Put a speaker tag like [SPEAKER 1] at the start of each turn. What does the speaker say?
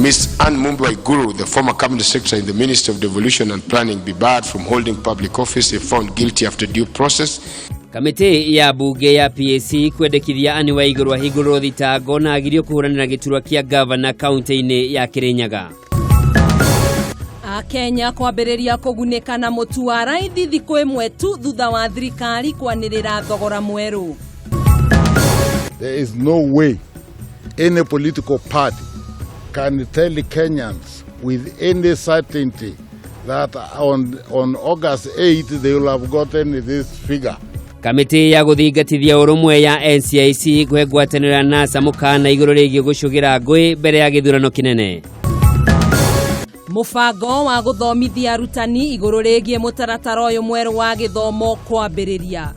[SPEAKER 1] Ms. Anne Mumbi Waiguru, the former Cabinet Secretary in the Ministry of Devolution and Planning, be barred from holding public office if found guilty after due process.
[SPEAKER 2] Kamĩtĩ ya mbunge ya PAC kwendekithia Anne Waiguru ahingũrĩrwo thitango na agirio kũhũranĩra gĩturwa kĩa ngavana kaunti-inĩ ya Kirinyaga.
[SPEAKER 3] Akenya kwambĩrĩria kũgunĩka na mũtu wa raithi thikũ ĩmwe tu thutha wa thirikari kwanĩrĩra thogora mwerũ.
[SPEAKER 4] There is no way any political party can tell Kenyans with any certainty that on August 8 they will have gotten this figure.
[SPEAKER 2] Kamĩtĩ ya gũthingatithia ũrũmwe ya NCIC kũhe ngwatanĩro ya NASA mũkana igũrũ rĩgiĩ gũcũgĩra ngũĩ mbere ya gĩthurano kĩnene.
[SPEAKER 3] Mũbango wa gũthomithia arutani igũrũ rĩgiĩ mũtaratara ũyũ mwerũ wa gĩthomo kwambĩrĩria.